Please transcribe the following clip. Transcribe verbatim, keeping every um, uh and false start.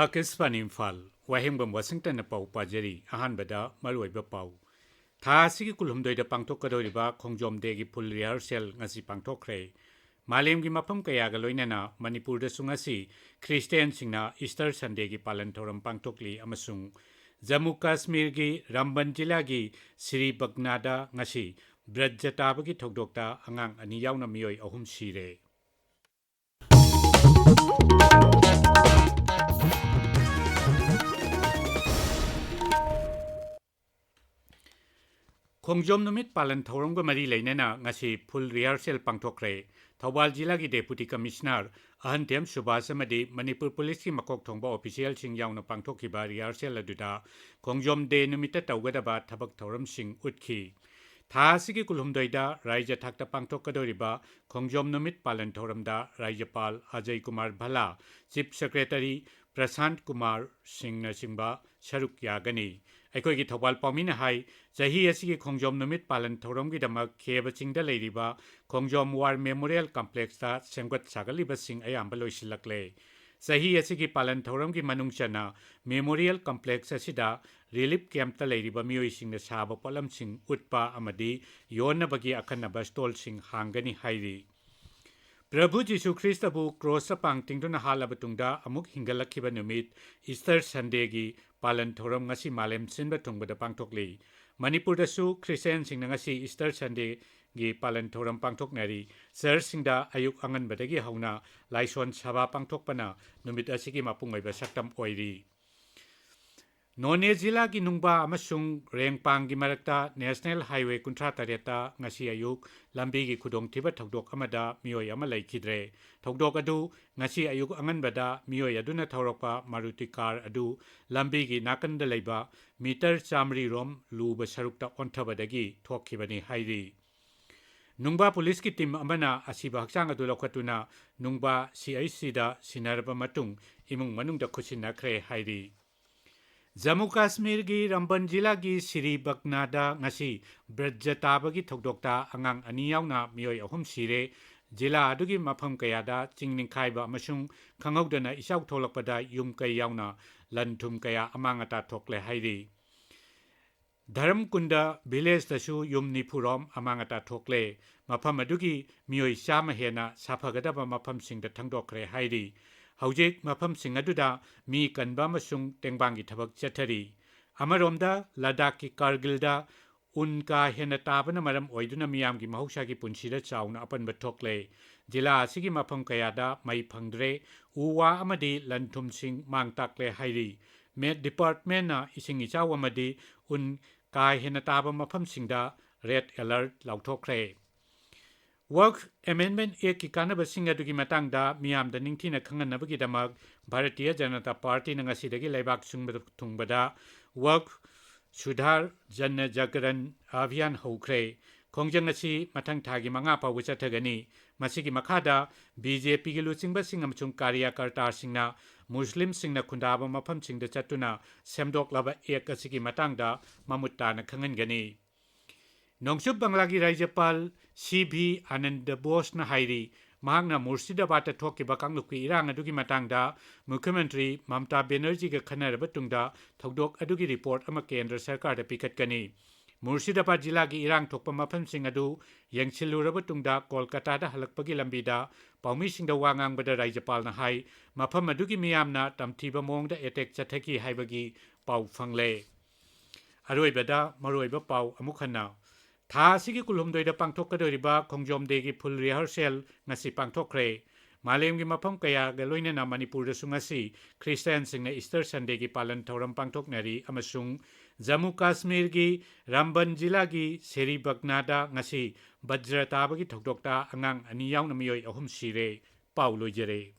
ꯑꯥꯀꯥꯁꯕꯥꯅꯤ ꯏꯝꯐꯥꯜ, ꯋꯥꯍꯦꯡꯕꯝ ꯋꯥꯁꯤꯡꯇꯟꯅ ꯄꯥꯎ ꯄꯥꯖꯔꯤ꯫ ꯑꯍꯥꯟꯕꯗ ꯃꯔꯨꯑꯣꯏꯕ ꯄꯥꯎ꯫ ꯊꯥ ꯑꯁꯤꯒꯤ ꯀꯨꯟꯍꯨꯝꯗꯣꯏꯗ ꯄꯥꯡꯊꯣꯛꯀꯗꯧꯔꯤꯕ ꯈꯣꯡꯖꯣꯝ ꯗꯦꯒꯤ ꯐꯨꯜ ꯔꯤꯍꯔꯁꯦꯜ ꯉꯁꯤ ꯄꯥꯡꯊꯣꯛꯈ꯭ꯔꯦ꯫ ꯃꯥꯂꯦꯝꯒꯤ ꯃꯐꯝ ꯀꯌꯥꯒ ꯂꯣꯏꯅꯅ ꯃꯅꯤꯄꯨꯔꯗꯁꯨ ꯉꯁꯤ ꯈ꯭ꯔꯤꯁꯇꯤꯌꯥꯟꯁꯤꯡꯅ ꯏꯁꯇꯔ ꯁꯟꯗꯦꯒꯤ ꯄꯥꯂꯟ ꯊꯧꯔꯝ ꯄꯥꯡꯊꯣꯛꯂꯤ ꯑꯃꯁꯨꯡ ꯖꯝꯃꯨ ꯀꯥꯁꯃꯤꯔꯒꯤ ꯔꯝꯕꯟ ꯖꯤꯂꯥꯒꯤ ꯁ꯭ꯔꯤ ꯕꯒꯅꯥꯗ ꯉꯁꯤ ꯕ꯭ꯔꯖ ꯇꯥꯕꯒꯤ ꯊꯧꯗꯣꯛꯇ ꯑꯉꯥꯡ ꯑꯅꯤ ꯌꯥꯎꯅ ꯃꯤꯑꯣꯏ ꯑꯍꯨꯝ ꯁꯤꯔꯦ꯫ ꯈꯣꯡꯖꯣꯝ ꯅꯨꯃꯤꯠ ꯄꯥꯂꯟ ꯊꯧꯔꯝꯒ ꯃꯔꯤ ꯂꯩꯅꯅ ꯉꯁꯤ ꯐꯨꯜ ꯔꯤꯍꯔꯁꯦꯜ ꯄꯥꯡꯊꯣꯛꯈ꯭ꯔꯦ꯫ ꯊꯧꯕꯥꯜ ꯖꯤꯂꯥꯒꯤ ꯗꯦꯄꯨꯇꯤ ꯀꯃꯤꯁꯅꯔ ꯑꯍꯟꯊꯦꯝ ꯁꯨꯕꯥꯁ ꯑꯃꯗꯤ ꯃꯅꯤꯄꯨꯔ ꯄꯨꯂꯤꯁꯀꯤ ꯃꯀꯣꯛ ꯊꯣꯡꯕ ꯑꯣꯐꯤꯁꯤꯌꯦꯜꯁꯤꯡ ꯌꯥꯎꯅ ꯄꯥꯡꯊꯣꯛꯈꯤꯕ ꯔꯤꯍꯔꯁꯦꯜ ꯑꯗꯨꯗ ꯈꯣꯡꯖꯣꯝ ꯗꯦ ꯅꯨꯃꯤꯠꯇ ꯇꯧꯒꯗꯕ ꯊꯕꯛ ꯊꯧꯔꯝꯁꯤꯡ ꯎꯠꯈꯤ꯫ ꯊꯥ ꯑꯁꯤꯒꯤ ꯀꯨꯟꯍꯨꯝꯗꯣꯏꯗ ꯔꯥꯏꯖ꯭ꯌ ꯊꯥꯛꯇ ꯄꯥꯡꯊꯣꯛꯀꯗꯧꯔꯤꯕ ꯈꯣꯡꯖꯣꯝ ꯅꯨꯃꯤꯠ ꯄꯥꯂꯟ ꯊꯧꯔꯝꯗ ꯔꯥꯏꯖ꯭ꯌꯄꯥꯜ ꯑꯖꯌ ꯀꯨꯃꯥꯔ ꯚꯜꯂꯥ, ꯆꯤꯐ ꯁꯦꯀ꯭ꯔꯦꯇꯔꯤ ꯄ꯭ꯔꯁꯥꯟꯠ ꯀꯨꯃꯥꯔ ꯁꯤꯡꯅꯆꯤꯡꯕ ꯁꯔꯨꯛ ꯌꯥꯒꯅꯤ꯫ ꯑꯩꯈꯣꯏꯒꯤ ꯊꯧꯕꯥꯜ ꯄꯥꯎꯃꯤꯅ ꯍꯥꯏ, ꯆꯍꯤ ꯑꯁꯤꯒꯤ ꯈꯣꯡꯖꯣꯝ ꯅꯨꯃꯤꯠ ꯄꯥꯂꯟ ꯊꯧꯔꯝꯒꯤꯗꯃꯛ ꯈꯦꯕ ꯆꯤꯡꯗ ꯂꯩꯔꯤꯕ ꯈꯣꯡꯖꯣꯝ ꯋꯥꯔ ꯃꯦꯃꯣꯔꯤꯌꯦꯜ ꯀꯝꯄ꯭ꯂꯦꯛꯁꯇ ꯁꯦꯝꯒꯠ ꯁꯥꯒꯠꯂꯤꯕꯁꯤꯡ ꯑꯌꯥꯝꯕ ꯂꯣꯏꯁꯤꯜꯂꯛꯂꯦ꯫ ꯆꯍꯤ ꯑꯁꯤꯒꯤ ꯄꯥꯂꯟ ꯊꯧꯔꯝꯒꯤ ꯃꯅꯨꯡ ꯆꯟꯅ ꯃꯦꯃꯣꯔꯤꯌꯦꯜ ꯀꯝꯄ꯭ꯂꯦꯛꯁ ꯑꯁꯤꯗ ꯔꯤꯂꯤꯐ ꯀꯦꯝꯞꯇ ꯂꯩꯔꯤꯕ ꯃꯤꯑꯣꯏꯁꯤꯡꯅ ꯁꯥꯕ ꯄꯣꯠꯂꯝꯁꯤꯡ ꯎꯠꯄ ꯑꯃꯗꯤ ꯌꯣꯟꯅꯕꯒꯤ ꯑꯈꯟꯅꯕ ꯁ꯭ꯇꯣꯜꯁꯤꯡ ꯍꯥꯡꯒꯅꯤ ꯍꯥꯏꯔꯤ꯫ ꯄ꯭ꯔꯚꯨ ꯖꯤꯁꯨ ꯈ꯭ꯔꯤꯁꯇꯕꯨ ꯀ꯭ꯔꯣꯁꯇ ꯄꯥꯡ ꯇꯤꯡꯗꯨꯅ ꯍꯥꯠꯂꯕ ꯇꯨꯡꯗ ꯑꯃꯨꯛ ꯍꯤꯡꯒꯠꯂꯛꯈꯤꯕ ꯅꯨꯃꯤꯠ ꯏꯁꯇꯔ ꯁꯟꯗꯦꯒꯤ ꯄꯥꯂꯟ ꯊꯧꯔꯝ ꯉꯁꯤ ꯃꯥꯂꯦꯝ ꯁꯤꯟꯕ ꯊꯨꯡꯕꯗ ꯄꯥꯡꯊꯣꯛꯂꯤ꯫ ꯃꯅꯤꯄꯨꯔꯗꯁꯨ ꯈ꯭ꯔꯤꯁꯇꯤꯌꯥꯟꯁꯤꯡꯅ ꯉꯁꯤ ꯏꯁꯇꯔ ꯁꯟꯗꯦꯒꯤ ꯄꯥꯂꯟ ꯊꯧꯔꯝ ꯄꯥꯡꯊꯣꯛꯅꯔꯤ꯫ ꯆꯔꯆꯁꯤꯡꯗ ꯑꯌꯨꯛ ꯑꯉꯟꯕꯗꯒꯤ ꯍꯧꯅ ꯂꯥꯏꯁꯣꯟ ꯁꯚꯥ ꯄꯥꯡꯊꯣꯛꯄꯅ ꯅꯨꯃꯤꯠ ꯑꯁꯤꯒꯤ ꯃꯄꯨꯡ ꯑꯣꯏꯕ ꯁꯛꯇꯝ ꯑꯣꯏꯔꯤ꯫ ꯅꯣꯅꯦ ꯖꯤꯂꯥꯒꯤ ꯅꯨꯡꯕꯥ ꯑꯃꯁꯨꯡ ꯔꯦꯡꯄꯥꯡꯒꯤ ꯃꯔꯛꯇ ꯅꯦꯁꯅꯦꯜ ꯍꯥꯏꯋꯦ ꯀꯨꯟꯊ꯭ꯔꯥ ꯇꯔꯦꯠꯇ ꯉꯁꯤ ꯑꯌꯨꯛ ꯂꯝꯕꯤꯒꯤ ꯈꯨꯗꯣꯡꯊꯤꯕ ꯊꯧꯗꯣꯛ ꯑꯃꯗ ꯃꯤꯑꯣꯏ ꯑꯃ ꯂꯩꯈꯤꯗ꯭ꯔꯦ꯫ ꯊꯧꯗꯣꯛ ꯑꯗꯨ ꯉꯁꯤ ꯑꯌꯨꯛ ꯑꯉꯟꯕꯗ ꯃꯤꯑꯣꯏ ꯑꯗꯨꯅ ꯊꯧꯔꯛꯄ ꯃꯥꯔꯨꯇꯤ ꯀꯥꯔ ꯑꯗꯨ ꯂꯝꯕꯤꯒꯤ ꯅꯥꯀꯟꯗ ꯂꯩꯕ ꯃꯤꯇꯔ ꯆꯥꯃꯔꯤ ꯔꯣꯝ ꯂꯨꯕ ꯁꯔꯨꯛꯇ ꯑꯣꯟꯊꯕꯗꯒꯤ ꯊꯣꯛꯈꯤꯕꯅꯤ ꯍꯥꯏꯔꯤ꯫ ꯅꯨꯡꯕꯥ ꯄꯨꯂꯤꯁꯀꯤ ꯇꯤꯝ ꯑꯃꯅ ꯑꯁꯤꯕ ꯍꯛꯆꯥꯡ ꯑꯗꯨ ꯂꯧꯈꯠꯇꯨꯅ ꯅꯨꯡꯕꯥ ꯁꯤ ꯑꯩꯆ ꯁꯤꯗ ꯁꯤꯟꯅꯔꯕ ꯃꯇꯨꯡ ꯏꯃꯨꯡ ꯃꯅꯨꯡꯗ ꯈꯨꯠꯁꯤꯟꯅꯈ꯭ꯔꯦ ꯍꯥꯏꯔꯤ꯫ ꯖꯝꯃꯨ ꯀꯥꯁꯃꯤꯔꯒꯤ ꯔꯝꯕꯟ ꯖꯤꯂꯥꯒꯤ ꯁꯤꯔꯤ ꯕꯛꯅꯥꯗ ꯉꯁꯤ ꯕ꯭ꯔꯖ ꯇꯥꯕꯒꯤ ꯊꯧꯗꯣꯛꯇ ꯑꯉꯥꯡ ꯑꯅꯤ ꯌꯥꯎꯅ ꯃꯤꯑꯣꯏ ꯑꯍꯨꯝ ꯁꯤꯔꯦ꯫ ꯖꯤꯂꯥ ꯑꯗꯨꯒꯤ ꯃꯐꯝ ꯀꯌꯥꯗ ꯆꯤꯡ ꯅꯤꯡꯈꯥꯏꯕ ꯑꯃꯁꯨꯡ ꯈꯪꯍꯧꯗꯅ ꯏꯆꯥꯎ ꯊꯣꯛꯂꯛꯄꯗ ꯌꯨꯝ ꯀꯩ ꯌꯥꯎꯅ ꯂꯟ ꯊꯨꯝ ꯀꯌꯥ ꯑꯃꯥꯡ ꯑꯇꯥ ꯊꯣꯛꯂꯦ ꯍꯥꯏꯔꯤ꯫ ꯙꯔꯝꯀꯨꯟꯗ ꯚꯤꯂꯦꯖꯇꯁꯨ ꯌꯨꯝ ꯅꯤꯐꯨ ꯔꯣꯝ ꯑꯃꯥꯡ ꯑꯇꯥ ꯊꯣꯛꯂꯦ꯫ ꯃꯐꯝ ꯑꯗꯨꯒꯤ ꯃꯤꯑꯣꯏ ꯆꯥꯝꯃ ꯍꯦꯟꯅ ꯁꯥꯐꯒꯗꯕ ꯃꯐꯝꯁꯤꯡꯗ ꯊꯪꯗꯣꯛꯈ꯭ꯔꯦ ꯍꯥꯏꯔꯤ꯫ ꯍꯧꯖꯤꯛ ꯃꯐꯝꯁꯤꯡ ꯑꯗꯨꯗ ꯃꯤ ꯀꯟꯕ ꯑꯃꯁꯨꯡ ꯇꯦꯡꯕꯥꯡꯒꯤ ꯊꯕꯛ ꯆꯠꯊꯔꯤ꯫ ꯑꯃꯔꯣꯝꯗ ꯂꯗꯥꯈꯀꯤ ꯀꯥꯔꯒꯤꯜꯗ ꯎꯟ ꯀꯥ ꯍꯦꯟꯅ ꯇꯥꯕꯅ ꯃꯔꯝ ꯑꯣꯏꯗꯨꯅ ꯃꯤꯌꯥꯝꯒꯤ ꯃꯍꯧꯁꯥꯒꯤ ꯄꯨꯟꯁꯤꯗ ꯆꯥꯎꯅ ꯑꯄꯟꯕ ꯊꯣꯛꯂꯦ꯫ ꯖꯤꯂꯥ ꯑꯁꯤꯒꯤ ꯃꯐꯝ ꯀꯌꯥꯗ ꯃꯩ ꯐꯪꯗ꯭ꯔꯦ, ꯎ ꯋꯥ ꯑꯃꯗꯤ ꯂꯟ ꯊꯨꯝꯁꯤꯡ ꯃꯥꯡ ꯇꯥꯛꯂꯦ ꯍꯥꯏꯔꯤ꯫ ꯃꯦꯠ ꯗꯤꯄꯥꯔꯠꯃꯦꯟꯅ ꯏꯁꯤꯡ ꯏꯆꯥꯎ ꯑꯃꯗꯤ ꯎꯟ ꯀꯥ ꯍꯦꯟꯅ ꯇꯥꯕ ꯃꯐꯝꯁꯤꯡꯗ ꯔꯦꯗ ꯑꯦꯂꯔꯠ ꯂꯥꯎꯊꯣꯛꯈ꯭ꯔꯦ꯫ ꯋꯛꯐ ꯑꯦꯃꯦꯟꯗꯃꯦꯟ ꯑꯦꯛꯀꯤ ꯀꯥꯟꯅꯕꯁꯤꯡ ꯑꯗꯨꯒꯤ ꯃꯇꯥꯡꯗ ꯃꯤꯌꯥꯝꯗ ꯅꯤꯡꯊꯤꯅ ꯈꯪꯍꯟꯅꯕꯒꯤꯗꯃꯛ ꯚꯥꯔꯇꯤꯌ ꯖꯅꯇꯥ ꯄꯥꯔꯇꯤꯅ ꯉꯁꯤꯗꯒꯤ ꯂꯩꯕꯥꯛ ꯁꯤꯟꯕ ꯊꯨꯡꯕꯗ ꯋꯛꯐ ꯁꯨꯙꯥꯔ ꯖꯟ ꯖꯥꯒꯔꯟ ꯑꯚꯤꯌꯥꯟ ꯍꯧꯈ꯭ꯔꯦ꯫ ꯈꯣꯡꯖꯪ ꯑꯁꯤ ꯃꯊꯪ ꯊꯥꯒꯤ ꯃꯉꯥ ꯐꯥꯎꯕ ꯆꯠꯊꯒꯅꯤ꯫ ꯃꯁꯤꯒꯤ ꯃꯈꯥꯗ ꯕꯤ ꯖꯦ ꯄꯤꯒꯤ ꯂꯨꯆꯤꯡꯕꯁꯤꯡ ꯑꯃꯁꯨꯡ ꯀꯥꯔꯤꯌꯥꯀꯔꯇꯥꯁꯤꯡꯅ ꯃꯨꯁꯂꯤꯝꯁꯤꯡꯅ ꯈꯨꯟꯗꯥꯕ ꯃꯐꯝꯁꯤꯡꯗ ꯆꯠꯇꯨꯅ ꯁꯦꯝꯗꯣꯛꯂꯕ ꯑꯦꯛ ꯑꯁꯤꯒꯤ ꯃꯇꯥꯡꯗ ꯃꯃꯨꯠ ꯇꯥꯅ ꯈꯪꯍꯟꯒꯅꯤ꯫ ꯅꯣꯡꯆꯨꯞ ꯕꯪꯒ꯭ꯂꯥꯒꯤ ꯔꯥꯖ꯭ꯌꯄꯥꯜ ꯁꯤ ꯚꯤ ꯑꯥꯅꯟꯗ ꯕꯣꯁꯅ ꯍꯥꯏꯔꯤ, ꯃꯍꯥꯛꯅ ꯃꯨꯔꯁꯤꯗꯥꯕꯥꯗꯇ ꯊꯣꯛꯈꯤꯕ ꯀꯥꯡꯂꯨꯞꯀꯤ ꯏꯔꯥꯡ ꯑꯗꯨꯒꯤ ꯃꯇꯥꯡꯗ ꯃꯨꯈ꯭ꯌ ꯃꯟꯇ꯭ꯔꯤ ꯃꯝꯇꯥ ꯕꯦꯅꯔꯖꯤꯒ ꯈꯟꯅꯔꯕ ꯇꯨꯡꯗ ꯊꯧꯗꯣꯛ ꯑꯗꯨꯒꯤ ꯔꯤꯄꯣꯔꯠ ꯑꯃ ꯀꯦꯟꯗ꯭ꯔ ꯁꯔꯀꯥꯔꯗ ꯄꯤꯈꯠꯀꯅꯤ꯫ ꯃꯨꯔꯁꯤꯗꯥꯕꯥꯗ ꯖꯤꯂꯥꯒꯤ ꯏꯔꯥꯡ ꯊꯣꯛꯄ ꯃꯐꯝꯁꯤꯡ ꯑꯗꯨ ꯌꯦꯡꯁꯤꯜꯂꯨꯔꯕ ꯇꯨꯡꯗ ꯀꯣꯜꯀꯇꯥꯗ ꯍꯜꯂꯛꯄꯒꯤ ꯂꯝꯕꯤꯗ ꯄꯥꯎꯃꯤꯁꯤꯡꯗ ꯋꯥ ꯉꯥꯡꯕꯗ ꯔꯥꯖ꯭ꯌꯄꯥꯜꯅ ꯍꯥꯏ, ꯃꯐꯝ ꯑꯗꯨꯒꯤ ꯃꯤꯌꯥꯝꯅ ꯇꯝꯊꯤꯕ ꯃꯑꯣꯡꯗ ꯑꯦꯇꯦꯛ ꯆꯠꯊꯈꯤ ꯍꯥꯏꯕꯒꯤ ꯄꯥꯎ ꯐꯪꯂꯦ꯫ ꯑꯔꯣꯏꯕꯗ ꯃꯔꯨꯑꯣꯏꯕ ꯄꯥꯎ ꯑꯃꯨꯛ ꯍꯟꯅ꯫ ꯊꯥ ꯑꯁꯤꯒꯤ ꯀꯨꯟꯍꯨꯝꯗꯣꯏꯗ ꯄꯥꯡꯊꯣꯛꯀꯗꯧꯔꯤꯕ ꯈꯣꯡꯖꯣꯝ ꯗꯦꯒꯤ ꯐꯨꯜ ꯔꯤꯍꯔꯁꯦꯜ ꯉꯁꯤ ꯄꯥꯡꯊꯣꯛꯈ꯭ꯔꯦ꯫ ꯃꯥꯂꯦꯝꯒꯤ ꯃꯐꯝ ꯀꯌꯥꯒ ꯂꯣꯏꯅꯅ ꯃꯅꯤꯄꯨꯔꯗꯁꯨ ꯉꯁꯤ ꯈ꯭ꯔꯤꯁꯇꯤꯌꯥꯟꯁꯤꯡꯅ ꯏꯁꯇꯔ ꯁꯟꯗꯦꯒꯤ ꯄꯥꯂꯟ ꯊꯧꯔꯝ ꯄꯥꯡꯊꯣꯛꯅꯔꯤ ꯑꯃꯁꯨꯡ ꯖꯝꯃꯨ ꯀꯥꯁꯃꯤꯔꯒꯤ ꯔꯥꯝꯕꯟ ꯖꯤꯂꯥꯒꯤ ꯁꯦꯔꯤꯕꯒꯅꯥꯗ ꯉꯁꯤ ꯕꯖ꯭ꯔ ꯇꯥꯕꯒꯤ ꯊꯧꯗꯣꯛꯇ ꯑꯉꯥꯡ ꯑꯅꯤ ꯌꯥꯎꯅ ꯃꯤꯑꯣꯏ ꯑꯍꯨꯝ ꯁꯤꯔꯦ꯫ ꯄꯥꯎ ꯂꯣꯏꯖꯔꯦ꯫